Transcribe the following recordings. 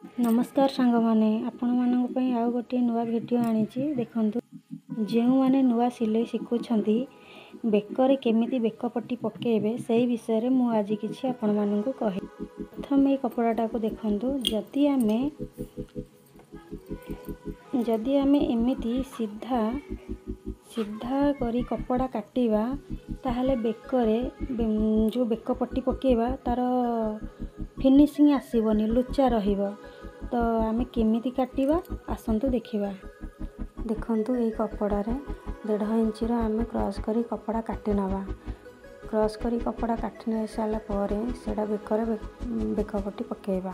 ନମସ୍କାର ସାଙ୍ଗମାନେ, ଆପଣମାନଙ୍କ ପାଇଁ ଆଉ ଗୋଟିଏ ନୂଆ ଭିଡ଼ିଓ ଆଣିଛି। ଦେଖନ୍ତୁ, ଯେଉଁମାନେ ନୂଆ ସିଲେଇ ଶିଖୁଛନ୍ତି, ବେକରେ କେମିତି ବେକ ପଟି ପକାଇବେ ସେଇ ବିଷୟରେ ମୁଁ ଆଜି କିଛି ଆପଣମାନଙ୍କୁ କହିବି। ପ୍ରଥମେ ଏଇ କପଡ଼ାଟାକୁ ଦେଖନ୍ତୁ। ଯଦି ଆମେ ଏମିତି ସିଧା ସିଧା କରି କପଡ଼ା କାଟିବା, ତାହେଲେ ବେକରେ ଯେଉଁ ବେକ ପଟି ପକାଇବା ତା'ର ଫିନିସିଂ ଆସିବନି, ଲୁଚା ରହିବ। ତ ଆମେ କେମିତି କାଟିବା, ଆସନ୍ତୁ ଦେଖିବା। ଦେଖନ୍ତୁ, ଏଇ କପଡ଼ାରେ 1.5 ଇଞ୍ଚର ଆମେ କ୍ରସ୍ କରି କପଡ଼ା କାଟି ନେବା। କ୍ରସ୍ କରି କପଡ଼ା କାଟି ନେଇ ସାରିଲା ପରେ ସେଇଟା ବେକରେ ବେକ ପଟି ପକାଇବା।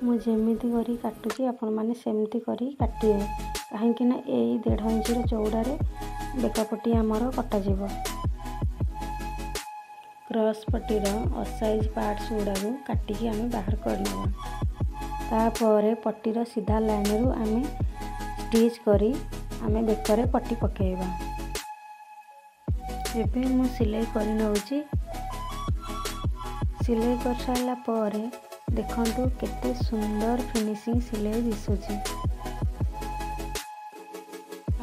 ମୁଁ ଯେମିତି କରି କାଟୁଛି, ଆପଣମାନେ ସେମିତି କରି କାଟିବେ, କାହିଁକି ନା ଏଇ 1.5 ଇଞ୍ଚର ଚଉଡ଼ାରେ ବେକ ପଟି ଆମର କଟାଯିବ। କ୍ରସ୍ ପଟିର ଅସାଇଜ୍ ପାର୍ଟସ୍ ଗୁଡ଼ାକୁ କାଟିକି ଆମେ ବାହାର କରିନେବା। ତାପରେ ପଟିର ସିଧା ଲାଇନ୍ରୁ ଆମେ ଷ୍ଟିଚ୍ କରି ଆମେ ବେକରେ ପଟି ପକାଇବା। ଏବେ ମୁଁ ସିଲେଇ କରି ନେଉଛି। ସିଲେଇ କରିସାରିଲା ପରେ ଦେଖନ୍ତୁ, କେତେ ସୁନ୍ଦର ଫିନିସିଂ ସିଲେଇ ଦିଶୁଛି।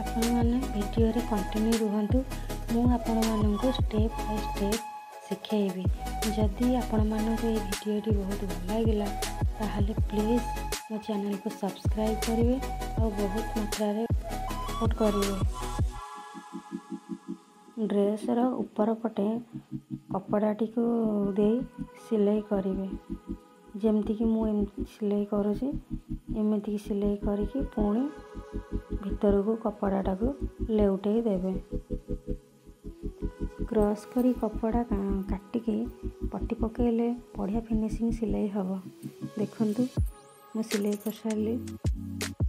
ଆପଣମାନେ ଭିଡ଼ିଓରେ କଣ୍ଟିନ୍ୟୁ ରୁହନ୍ତୁ, ମୁଁ ଆପଣମାନଙ୍କୁ ଷ୍ଟେପ୍ ବାଇ ଷ୍ଟେପ୍ ଶିଖେଇବି। ଯଦି ଆପଣମାନଙ୍କୁ ଏଇ ଭିଡ଼ିଓଟି ବହୁତ ଭଲ ଲାଗିଲା, ତାହେଲେ ପ୍ଲିଜ୍ ମୋ ଚ୍ୟାନେଲକୁ ସବସ୍କ୍ରାଇବ୍ କରିବେ ଆଉ ବହୁତ ମାତ୍ରାରେ ସପୋର୍ଟ କରିବେ। ଡ୍ରେସ୍ର ଉପର ପଟେ କପଡ଼ାଟିକୁ ଦେଇ ସିଲେଇ କରିବେ, ଯେମିତିକି ମୁଁ ଏମିତି ସିଲେଇ କରୁଛି। ଏମିତିକି ସିଲେଇ କରିକି ପୁଣି ଭିତରକୁ କପଡ଼ାଟାକୁ ଲେଉଟେଇ ଦେବେ। କ୍ରସ୍ କରି କପଡ଼ା କାଟିକି ପଟି ପକାଇଲେ ବଢ଼ିଆ ଫିନିସିଂ ସିଲେଇ ହେବ। ଦେଖନ୍ତୁ, ମୁଁ ସିଲେଇ କରିସାରିଲି।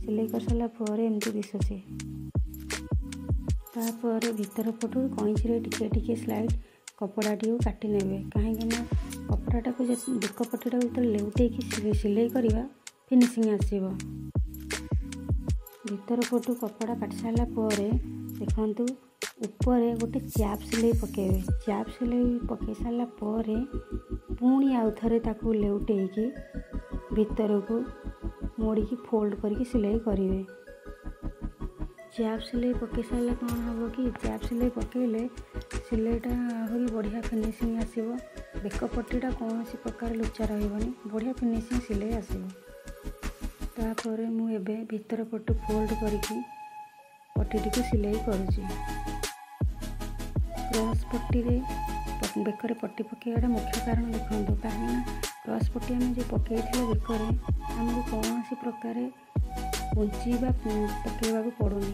ସିଲେଇ କରିସାରିଲା ପରେ ଏମିତି ଦିଶୁଛି। ତାପରେ ଭିତର ପଟୁ କଇଁଚିରେ ଟିକେ ଟିକେ ସ୍ଲାଇଡ଼ କପଡ଼ାଟିକୁ କାଟି ନେବେ, କାହିଁକି ନା କପଡ଼ାଟାକୁ ବେକ ପଟିଟାକୁ ଯେତେବେଳେ ଲେଉଟେଇକି ସିଲେଇ କରିବା, ଫିନିସିଂ ଆସିବ। ଭିତର ପଟୁ କପଡ଼ା କାଟି ସାରିଲା ପରେ ଦେଖନ୍ତୁ, ଉପରେ ଗୋଟେ ଚାପ୍ ସିଲେଇ ପକାଇବେ। ଚାପ୍ ସିଲେଇ ପକାଇ ସାରିଲା ପରେ ପୁଣି ଆଉ ଥରେ ତାକୁ ଲେଉଟେଇକି ଭିତରକୁ ମୋଡ଼ିକି ଫୋଲ୍ଡ କରିକି ସିଲେଇ କରିବେ। ଚାପ୍ ସିଲେଇ ପକାଇ ସାରିଲେ କ'ଣ ହେବ କି, ଚାପ୍ ସିଲେଇ ପକାଇଲେ ସିଲେଇଟା ଆହୁରି ବଢ଼ିଆ ଫିନିସିଂ ଆସିବ। ବେକ ପଟିଟା କୌଣସି ପ୍ରକାର ଲୁଚା ରହିବନି, ବଢ଼ିଆ ଫିନିସିଂ ସିଲେଇ ଆସିବ। ତାପରେ ମୁଁ ଏବେ ଭିତର ପଟୁ ଫୋଲ୍ଡ କରିକି ପଟିଟିକୁ ସିଲେଇ କରୁଛି। କ୍ରସ୍ ପଟିରେ ବେକରେ ପଟି ପକାଇବାଟା ମୁଖ୍ୟ କାରଣ ଦେଖନ୍ତୁ, କାହିଁକିନା କ୍ରସ୍ ପଟି ଆମେ ଯେଉଁ ପକାଇଥିଲେ ବେକରେ, ଆମକୁ କୌଣସି ପ୍ରକାରେ କୁଞ୍ଚି ବା ପକାଇବାକୁ ପଡ଼ୁନି।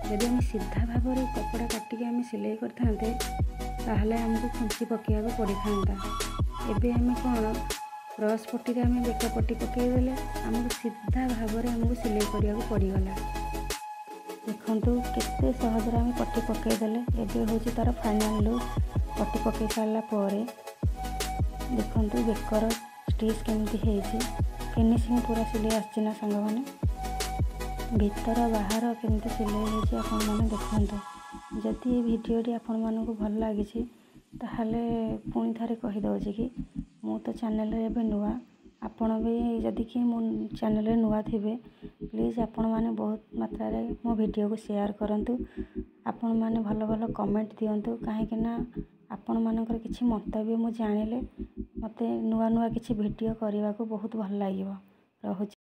ଯଦି ଆମେ ସିଧା ଭାବରେ କପଡ଼ା କାଟିକି ଆମେ ସିଲେଇ କରିଥାନ୍ତେ, ତାହେଲେ ଆମକୁ କୁଞ୍ଚି ପକାଇବାକୁ ପଡ଼ିଥାନ୍ତା। ଏବେ ଆମେ କ'ଣ, କ୍ରସ୍ ପଟିରେ ଆମେ ବେକ ପଟି ପକାଇଦେଲେ, ଆମକୁ ସିଧା ଭାବରେ ଆମକୁ ସିଲେଇ କରିବାକୁ ପଡ଼ିଗଲା। ଦେଖନ୍ତୁ, କେତେ ସହଜରେ ଆମେ ପଟି ପକାଇଦେଲେ। ଏବେ ହେଉଛି ତା'ର ଫାଇନାଲ୍ ଲୁକ୍। ପଟି ପକାଇ ସାରିଲା ପରେ ଦେଖନ୍ତୁ, ବେକର ଷ୍ଟିଚ୍ କେମିତି ହେଇଛି। ଫିନିସିଂ ପୁରା ସିଲେଇ ଆସିଛି ନା ସାଙ୍ଗମାନେ? ଭିତର ବାହାର କେମିତି ସିଲେଇ ହେଇଛି, ଆପଣମାନେ ଦେଖନ୍ତୁ। ଯଦି ଏ ଭିଡ଼ିଓଟି ଆପଣମାନଙ୍କୁ ଭଲ ଲାଗିଛି, ତାହେଲେ ପୁଣି ଥରେ କହିଦେଉଛି କି ମୁଁ ତ ଚ୍ୟାନେଲରେ ଏବେ ନୂଆ। ଆପଣ ବି ଯଦି କିଏ ମୋ ଚ୍ୟାନେଲରେ ନୂଆ ଥିବେ, ପ୍ଲିଜ୍ ଆପଣମାନେ ବହୁତ ମାତ୍ରାରେ ମୋ ଭିଡ଼ିଓକୁ ସେୟାର କରନ୍ତୁ। ଆପଣମାନେ ଭଲ ଭଲ କମେଣ୍ଟ ଦିଅନ୍ତୁ, କାହିଁକିନା ଆପଣମାନଙ୍କର କିଛି ମନ୍ତବ୍ୟ ମୁଁ ଜାଣିଲେ ମୋତେ ନୂଆ ନୂଆ କିଛି ଭିଡ଼ିଓ କରିବାକୁ ବହୁତ ଭଲ ଲାଗିବ। ରହୁଛି।